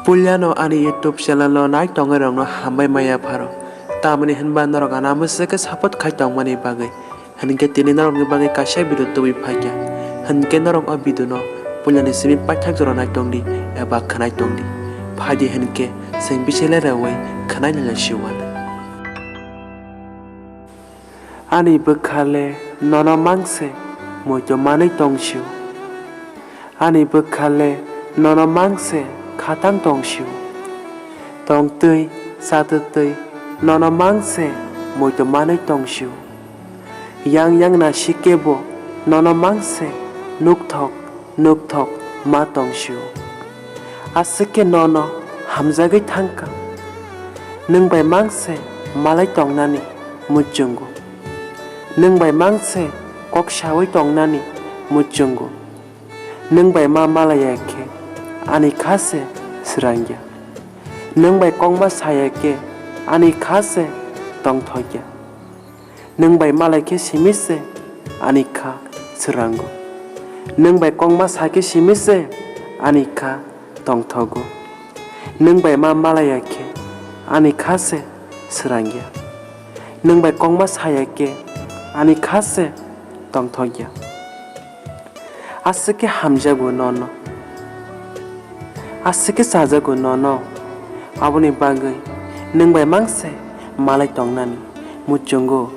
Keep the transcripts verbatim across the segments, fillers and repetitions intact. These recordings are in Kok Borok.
Puilano ani YouTube channel o nai tongwi rokno hambai maya pharo. Tamoni hinba norok ano amswk khe support khai tongmani bagwi. Hinkhe tini norokni bagwi kaisa video tubui phaikha. Hinkhe norok o video no puilani simi paithak jora nai tongdi eba khwnai tongdi. Phaidi hinkhe chwng bisinglai rwui khwnai nai lai siwani. Ani bwkha le nono mangse muitu manwi tongsio. Ani bwkha le nono mangse khatang tongsio. Tongtwi, chatwtwi nono mangse muitu manwi tongsio. Yang yang nasikhe bo nono mangse nukthok nukthok ma tongsio. Aswk khe nono hamjagwi thangkha. Nwng bai mangse malai tongnani muchungo. Nwng bai mangse kok saui tongnani muchungo. Nwng bai ma malaiya khe ani kha se swrangya. Nwng bai kokma saya khe ani kha se tongthokya. Nwng bai malai khe simi se ani kha swrango. Nwng bai kokma sa khe simi se ani kha tongthogo. Nwng bai ma malaiya khe ani kha se swrangya. Nwng bai kokma saya khe ani kha se tongthokya. Aswk khe hamjago nono. Aswk khe chajago nono. Aboni bagwi nwng bai mangse malai tongnani muchungo.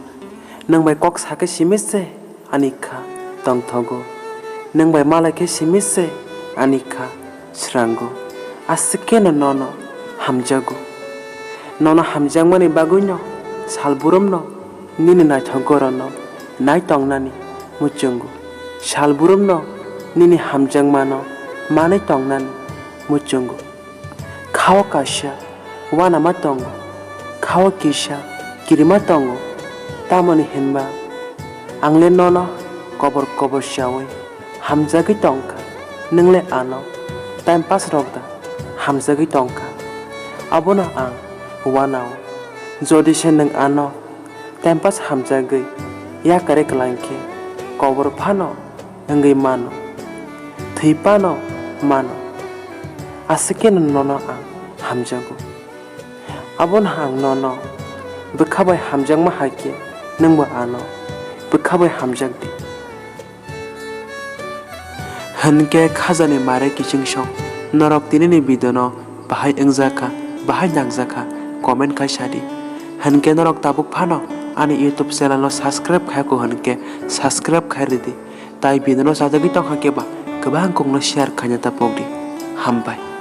Nwng bai kok sa khe simi se ani kha tongthogo. Nwng bai malai khe simi se ani kha swrango. Aswk kheno nono hamjago. Nono hamjakmani bagwino sal burumno nini naithok gorokno nai tongnani muchungo. Sal burumno nini hamjakmano manwi tongnani muchungo. Khao kaisa uanama tongo, khao kisa kirima tongo, tamoni hinba ang le nono kobor kobor chaui hamjagwi tongkha, nwng le ano time pass rok da hamjagwi tongkha, abono ang uanao. Jodi se nwng ano time pass hamjagwi yakarwi kwlang khe kobor phano wngwi mano, thwi phano mano, aswk kheno nono ang hamjago. Abono ang nono bwkha bai hamjakma hai khe nwngbo ano bwkha bai hamjak di. Hinkhe khajani mare kiching song norok tinini video no bahai wngjakha, bahai nangjakha, comment khai sadi. Hinkhe norok tabuk phano ani YouTube channel no subscribe khayakho hinkhe subscribe khai ridi. Tai video no chajagwi tongkha khe ba kwbang kokno share khaina ta pokdi. Hambai.